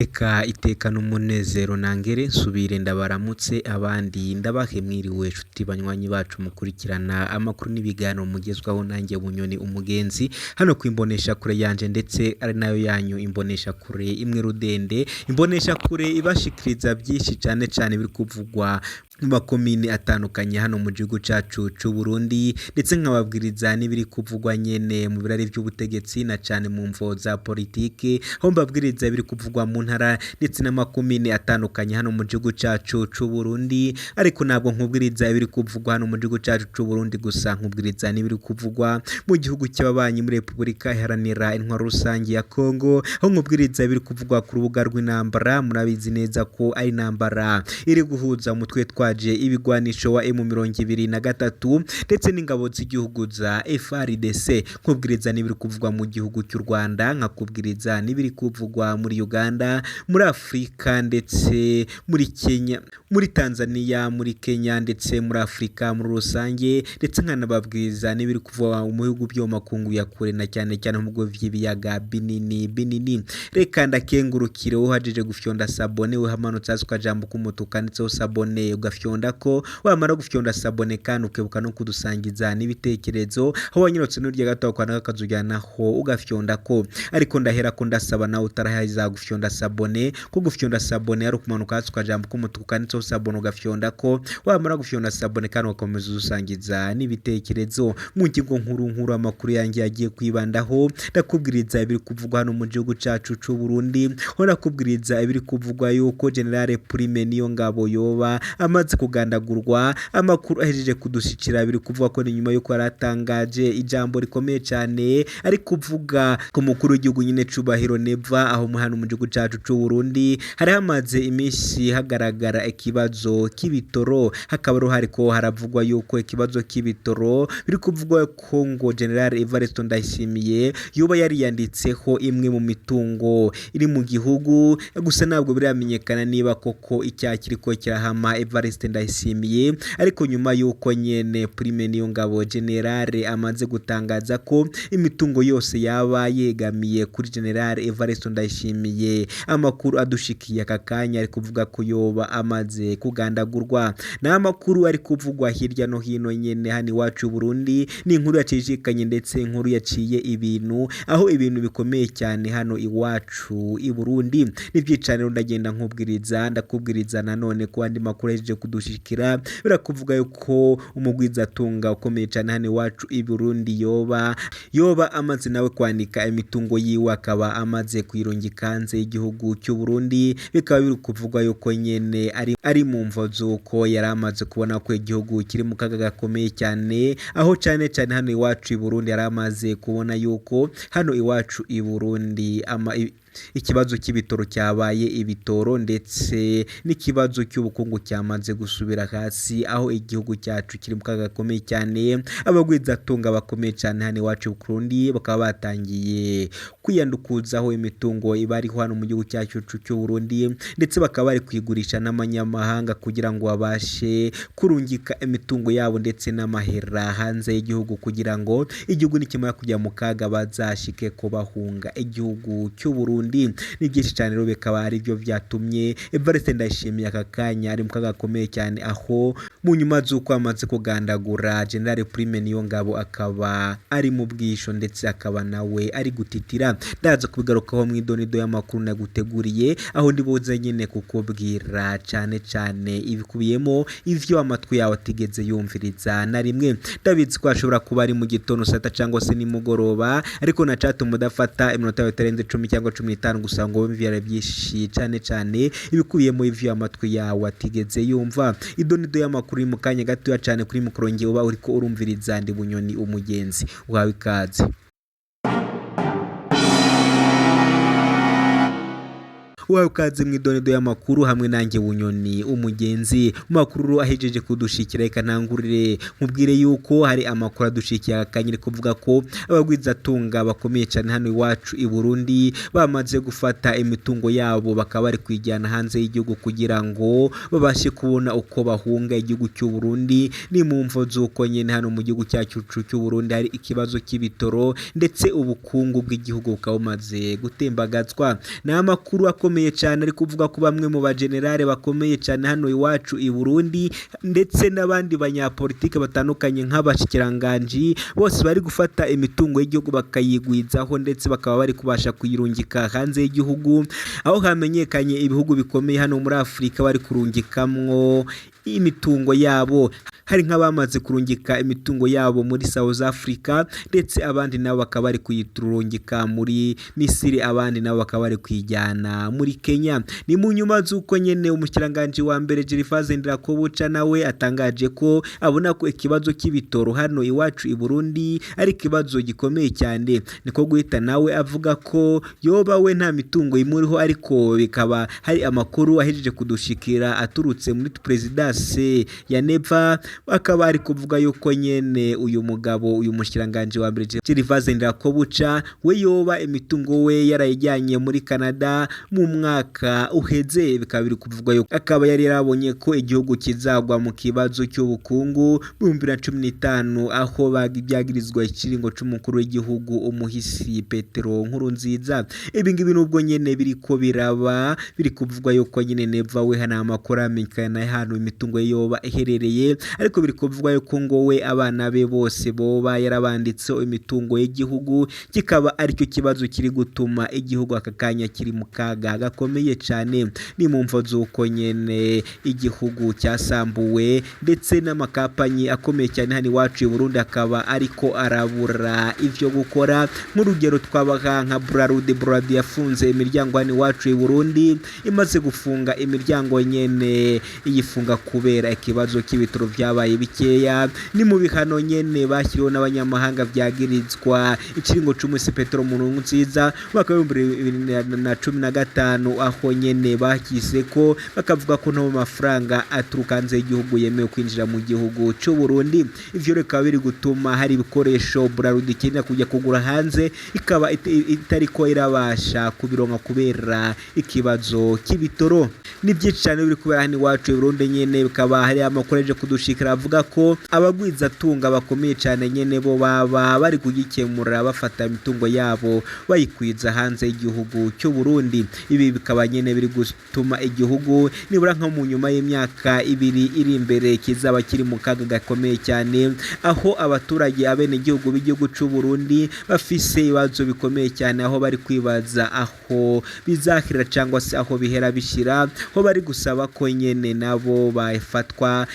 Reka iteka n'umunezero nangere nsubire ndabaramutse abandi ndabahe mwiriwe nshuti banywanyi bacu mukurikirana amakuru n'ibiganiro mugezwaho nanjye Bunyoni umugenzi hano ku imboneshakure yanje ndetse ari nayo yanyu imboneshakure imwe rudende imboneshakure ibashikiriza byinshi cane cane biri kuvugwa mu makomine atandukanye hano mu gihugu cacu c'u Burundi ndetse nkababwiriza n'ibiri kuvugwa nyene mu birari vy'ubutegetsi na cane mu mvo za politike aho mbabwiriza ibiri kuvugwa mu ntara ndetse n'amakomine atandukanye hano mu gihugu cacu c'u Burundi ariko ntabwo nkubwiriza ibiri kuvugwa hano mu gihugu cacu c'u Burundi gusa nkubwiriza n'ibiri kuvugwa mu gihugu cy'ababanyi muri Repubulika Iharanira Intwaro Rusangi ya Kongo aho nkubwiriza ibiri kuvugwa ku rubuga rw'intambara murabizi neza ko ari intambara iri guhuza umutwe twaje ibigwanisho wa M23 ndetse n'ingabo z'igihugu za FARDC nkubwiriza n'ibiri kuvugwa mu gihugu cy'u Rwanda nkakubwiriza n'ibiri kuvugwa muri Uganda muri Afurika ndetse muri Kenya muri Tanzania muri Kenya ndetse muri Afurika muri rusange ndetse nkanababwiriza n'ibiri kuvugwa mu bihugu byo mu makungu ya kure na cyane cyane mu bihugu vy'ibiyaga binini binini. Reka ndakengurukire wowe gufyonda sabone wehamanutse hasi ukajambo k'umutuku kanditseho sabone ugafyonda ko wamara gufyonda sabone kandi ukibuka no kudusangiza n'ibitekerezo aho wanyurutse n'urya gato wakanda akazujyanaho ugafyonda ko ariko ndahera ko ndasaba nawe utaraheza gufyonda sabone ko gufyonda sabone ari ukumanuka hasi ukajambo k'umutuku kanditseho sabone ugafyonda ko wamara gufyonda sabone kandi ugakomeza udusangiza n'ibitekerezo mu ngingo nkuru nkuru amakuru yanjye yagiye kwibandaho ndakubwiriza ibiri kuvugwa hano mu gihugu cacu c'u Burundi ho ndakubwiriza ibiri kuvugwa yuko General Prime Niyongabo yoba amaze kugandagurwa amakuru ahejeje kudushikira biri kuvuga ko ni nyuma yuko yaratangaje ijambo rikomeye cyane ari kuvuga ku mukuru w'igihugu nyine Cubahiro Neva aho hano mu gihugu cacu c'u Burundi hari hamaze iminsi hagaragara ikibazo k'ibitoro hakaba hariko haravugwa yuko ikibazo k'ibitoro biri kuvugwa ko ngo General Evariste Ndayishimiye yoba yariyanditseho imwe mu mitungo iri mu gihugu gusa ntabwo biramenyekana niba koko icyaha kiriko kirahama Evariste Ndayishimiye ariko nyuma yuko nyene Prime Niyongabo General amaze gutangaza ko imitungo yose yaba yegamiye kuri General Evariste Ndayishimiye amakuru adushikiye aka kanya ari kuvuga ko yoba amaze kugandagurwa ni amakuru ari kuvugwa hirya no hino nyene hano iwacu Burundi ni inkuru yacishikanye ndetse inkuru yaciye ibintu aho ibintu bikomeye cyane hano iwacu i Burundi n'ivyicano ndagenda nkubwiriza ndakubwiriza nanone ko andi makuru ahejeje kudushikira birakuvuga yuko umugwizatunga ukomeye cyane hano iwacu i Burundi yoba amaze nawe kwandika imitungo yiwe akaba amaze kuyirungika hanze y'igihugu cy'u Burundi bikaba biri kuvugwa yuko nyene ari mu mvo z'uko yari amaze kubona ko igihugu kiri mu kaga gakomeye cyane aho cyane cyane hano iwacu i Burundi yari amaze kubona yuko hano iwacu i Burundi ikibazo cy'ibitoro cyabaye ibitoro ndetse n'ikibazo cy'ubukungu cyamaze gusubira hasi aho igihugu cyacu kiri mu kaga gakomeye cyane abagwizatunga bakomeye cyane hano iwacu Burundi bakaba batangiye kwiyandukuzaho imitungo iba ariho hano mu gihugu cyacu cy'u Burundi ndetse bakaba bari kuyigurisha n'amanyamahanga kugira ngo babashe kurungika imitungo yabo ndetse n'amahera hanze y'igihugu kugira ngo igihugu nikimara kujya mu kaga bazashike ko bahunga igihugu cy'u Burundi. Ni byinshi cyane rero bikaba ari byo byatumye Evariste Ndayishimiye aka kanya ari mu kaga gakomeye cyane aho mu nyuma z'uko amaze kugandagura General Prime Niyongabo akaba ari mu bwisho ndetse akaba nawe ari gutitira ndaza kubigarukaho mu idonido y'amakuru naguteguriye aho ndi buze nyine kukubwira cyane cyane ibikubiyemo ivyo amatwi yawe atigeze yumviriza na rimwe ndabizi ko ashobora kuba ari mu gitondo sata cyangwa se nimugoroba ariko nacatuma udafata iminota yawe itarenze 10 cyangwa 15 gusa ngo wumve byinshi cyane cyane ibikubiyemo ivyo amatwi yawe atigeze yumva idonido y'amakuru mu kanya gatoya cyane kuri mikoro ngewe uba uriko urumviriza ndi Bunyoni umugenzi uhawe ikaze. Wawe ukaze mu idonido y'amakuru hamwe nanjye Bunyoni umugenzi mu makuru ahejeje kudushikira reka ntangurire nkubwire yuko hari amakuru adushikiye akanyiri kuvuga ko abagwizatunga bakomeye cyane hano iwacu i Burundi bamaze gufata imitungo yabo bakaba bari kuyijyana hanze y'igihugu kugira ngo babashe kubona uko bahunga igihugu cy'u Burundi ni mu mvo z'uko nyene hano mu gihugu cyacu cy'u Burundi hari ikibazo cy'ibitoro ndetse ubukungu bw'igihugu bukaba bumaze gutembagazwa ni amakuru akomeye akomeye cyane ari kuvuga ko bamwe mu bagenerale bakomeye cyane hano iwacu i Burundi ndetse n'abandi banyapolitike batandukanye nk'abashikiranganji bose bari gufata imitungo y'igihugu bakayigwizaho ndetse bakaba bari kubasha kuyirungika hanze y'igihugu, aho hamenyekanye ibihugu bikomeye hano muri Afurika bari kurungikamwo imitungo yabo. Hari nk'abamaze kurungika imitungo yabo muri South Africa, ndetse abandi nabo bakaba bari kuyiturungika muri Misiri, abandi nabo bakaba bari kuyijyana muri Kenya. Ni mu nyuma z'uko nyene umushikiranganji wa mbere Gervais Ndirakobuca nawe atangaje ko abona ko ikibazo cy'ibitoro hano iwacu i Burundi ari ikibazo gikomeye cyane. Niko guhita nawe avuga ko yoba we nta mitungo imuriho, ariko bikaba hari amakuru ahejeje kudushikira aturutse muri Presidence ya Neva, akaba ari kuvuga yuko nyene uyu mugabo, uyu mushikiranganji wa mbere Gervais Ndirakobuca we yoba imitungo we yarayijyanye muri Canada mu mwaka uheze. Bikaba biri kuvugwa yuko akaba yari yarabonye ko igihugu kizagwa mu kibazo cy'ubukungu mu 2015, aho byagirizwa ikiringo c'umukuru w'igihugu umuhisi Petero Nkurunziza. Ibi ngibi nubwo nyene biriko biraba, biri kuvugwa yuko nyene Neva we nta makuru amenyekana hano imitungo ye yoba iherereye, ariko biri kuvugwa yuko ngo we abana be bose boba yarabanditseho imitungo y'igihugu, kikaba aricyo kibazo kiri gutuma igihugu aka kanya kiri mu kaga gakomeye cyane. Ni mu mvo z'uko nyene igihugu cyasambuwe ndetse n'amakapanyi akomeye cyane hano iwacu i Burundi akaba ariko arabura ivyo gukora. Nk'urugero twabaha nka Brarudi. Brarudi yafunze imiryango hano iwacu i Burundi, imaze gufunga imiryango nyene iyifunga kubera ikibazo cy'ibitoro vyabaye bikeya. Ni mu bihano nyene bashyiriweho n'abanyamahanga vyagirizwa ikiringo c'umusi Petero Nkurunziza mwaka w'2015, aho nyene bakise ko bakavuga ko no mafaranga aturuka hanze y'igihugu yemewe kwinjira mu gihugu c'u Burundi. Ivyo bikaba biri gutuma hari ibikoresho Brarudi ikenera kujya kugura hanze ikaba itariko irabasha kubironka kubera ikibazo cy'ibitoro. Ni byinshi cyane biri kubera hano iwacu i Burundi nyene, bikaba hari amakuru aje kudushikira avuga ko abagwizatunga bakomeye cyane nyene bo baba bari kugikemura bafata imitungo yabo bayikwiza hanze y'igihugu cy'u Burundi. Ibi bikaba nyene biri gutuma igihugu nibura nko mu nyuma y'imyaka 2 iri imbere kizaba kiri mu kaga gakomeye cyane, aho abaturage abenegihugu b'igihugu cy'u Burundi bafise ibibazo bikomeye cyane, aho bari kwibaza aho bizahera cyangwa se aho bihera bishira, aho bari gusaba ko nyene nabo bafatwa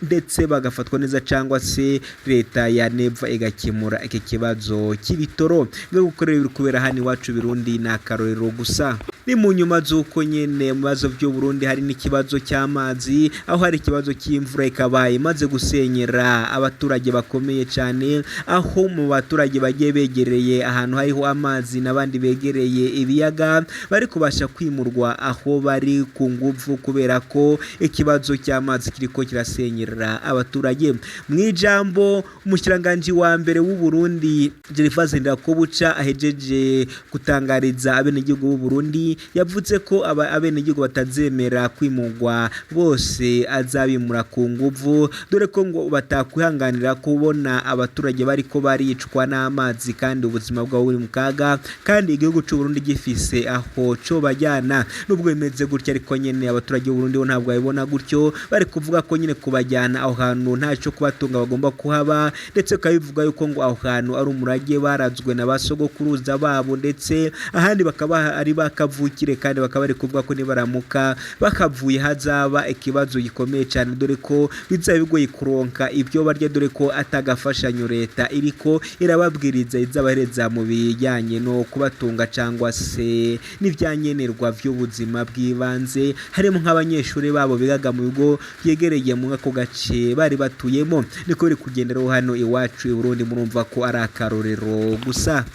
ndetse bagafatwa neza cyangwa se leta ya Neva igakemura iki kibazo cy'ibitoro. Byo gukorera ibiri kubera hano iwacu Burundi ni akarorero gusa. Ni mu nyuma z'uko nyene mu bibazo by'u Burundi hari n'ikibazo cy'amazi, aho hari ikibazo cy'imvura ikaba imaze gusenyera abaturage bakomeye cyane, aho mu baturage bagiye begereye ahantu hariho amazi n'abandi begereye ibiyaga bari kubasha kwimurwa aho bari ku nguvu kubera ko ikibazo cy'amazi kiriko kirasenyera abaturage. Mu ijambo umushikiranganji wa mbere w'u Burundi Gervais Ndirakobuca ahejeje gutangariza abenegihugu b'u Burundi, yavuze ko abenegihugu batazemera kwimurwa bose azabimura ku nguvu, dore ko ngo batakwihanganira kubona abaturage bariko baricwa n'amazi kandi ubuzima bwabo buri mu kaga, kandi igihugu c'u Burundi gifise aho co bajyana. Nubwo bimeze gutya ariko nyene abaturage b'u Burundi bo ntabwo babibona gutyo, bari kuvuga ko nyene kubajyana aho hantu ntaco kubatunga bagomba kuhaba, ndetse bikaba bivuga yuko ngo aho hantu ari umurage barazwe na ba sogokuruza babo, ndetse ahandi bakaba ari bakavukire, kandi bakaba bari kuvuga ko nibaramuka bakavuye hazaba ikibazo gikomeye cyane, dore ko bizaba bigoye kuronka ibyo barya, dore ko atagafashanyo leta iriko irababwiriza izabahereza mu bijyanye no kubatunga cyangwa se n'ibyankenerwa by'ubuzima bw'ibanze, harimo nk'abanyeshuri babo bigaga mu bigo byegereye muri ako gace bari batuyemo. Niko biri kugenderaho hano iwacu i Burundi, murumva ko ari akarorero gusa.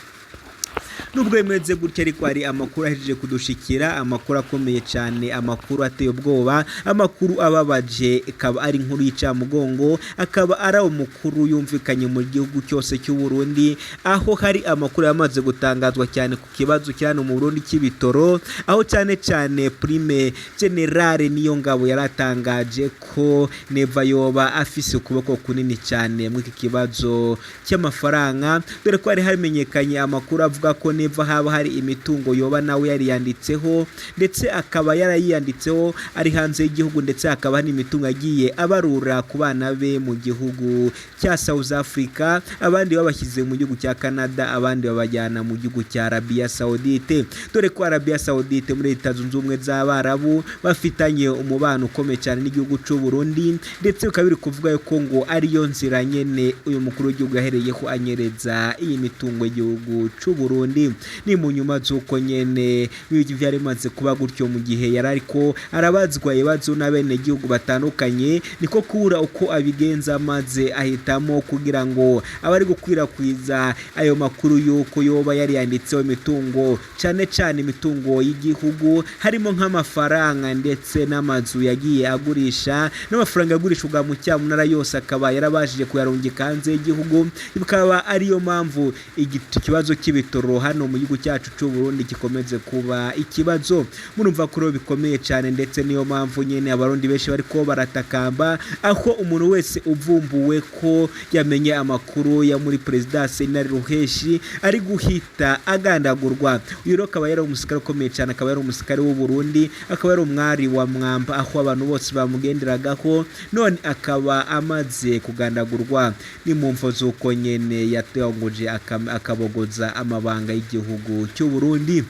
Nubwo bimeze gutya ariko hari amakuru ahejeje kudushikira, amakuru akomeye cyane, amakuru ateye ubwoba, amakuru ababaje, ikaba ari inkuru y'icamugongo, akaba ari umukuru yumvikanye mu gihugu cyose cy'u Burundi, aho hari amakuru yamaze gutangazwa cyane ku kibazo cyane mu Burundi cy'ibitoro, aho cyane cyane Prime General Niyongabo yaratangaje ko Neva yoba afise ukuboko kunini cyane muri iki kibazo cy'amafaranga, dore ko hari hamenyekanye amakuru avuga ko Neva haba hari imitungo yoba nawe yariyanditseho, ndetse akaba yarayiyanditseho ari hanze y'igihugu, ndetse hakaba hari imitungo agiye abarura ku bana be mu gihugu cya South Africa, abandi babashyize mu gihugu cya Canada, abandi babajyana mu gihugu cya Arabia Saudite, dore ko Arabia Saudite muri Leta Zunze Ubumwe z'Abarabu bafitanye umubano ukomeye cyane n'igihugu cy'u Burundi, ndetse bikaba biri kuvuga ko ngo ariyo nzira nyene uyu mukuru w'igihugu yahereyeho anyereza iyi mitungo y'igihugu cy'u Burundi. Ni mu nyuma z'uko nyene byari bimaze kuba gutyo mu gihe yari ariko arabazwa ibibazo n'abenegihugu batandukanye, niko kubura uko abigenza maze ahitamo kugira ngo abari gukwirakwiza ayo makuru y'uko yoba yari yanditseho imitungo, cyane cyane imitungo y'igihugu, harimo nk'amafaranga ndetse n'amazu yagiye agurisha, n'amafaranga yagurishwaga mu cyamunara yose akaba yarabashije kuyarungika hanze y'igihugu. Bikaba ariyo mpamvu ikibazo cy'ibitoro hano mu gihugu cyacu cy'u Burundi gikomeze kuba ikibazo. Murumva ko rero bikomeye cyane, ndetse niyo mpamvu nyine abarundi benshi bariko baratakamba, aho umuntu wese uvumbuwe ko yamenye amakuru ya muri Perezidansi Intare Ruheshi ari guhita agandagurwa. Uyu rero akaba yari umusirikare ukomeye cyane, akaba yari umusirikare w'u Burundi, akaba yari umwari wa Mwamba, aho abantu bose bamugenderagaho, none akaba amaze kugandagurwa. Ni mu mvo z'uko nyene yatanguje akabogoza amabanga y'igihugu cy'u Burundi.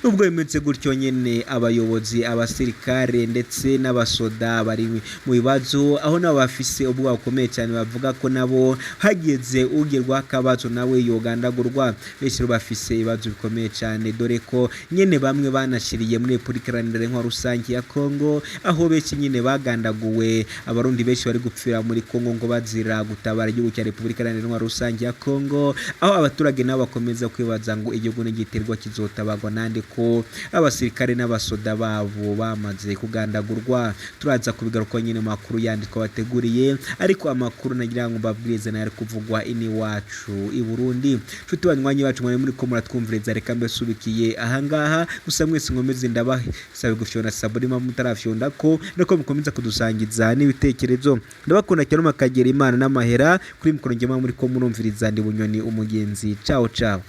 Nubwo bimeze gutyo nyene, abayobozi, abasirikare ndetse n'abasoda bari mu bibazo, aho nabo bafise ubwoba bukomeye cyane, bavuga ko nabo hageze ugerwaho akabazo nawe yogandagurwa. Benshi rero bafise ibibazo bikomeye cyane, dore ko nyene bamwe banashiriye muri Repubulika Iharanira Intwaro Rusange ya Kongo, aho benshi nyene bagandaguwe. Abarundi benshi bari gupfira muri Kongo ngo bazira gutabara igihugu cya Repubulika Iharanira Intwaro Rusange ya Kongo, aho abaturage nabo bakomeza kwibaza ngo igihugu nigiterwa kizotabarwa nande ko abasirikare n'abasoda babo bamaze kugandagurwa. Turaza kubigaruka nyine mu makuru yandi twabateguriye, ariko amakuru nagira ngo mbabwirize nayo ari kuvugwa iwacu i Burundi. Nshuti banywanyi bacu mwari muri ko muratwumviriza, reka mbesubikiye ahangaha gusa. Mwese nkomeze ndabasabe gufyonda saburima mutarafyonda ko nako mukomeza kudusangiza n'ibitekerezo. Ndabakunda cyane, makagira Imana n'amahera. Kuri mikoro njye muri ko murumviriza ndi Bunyoni umugenzi. Ciao ciao.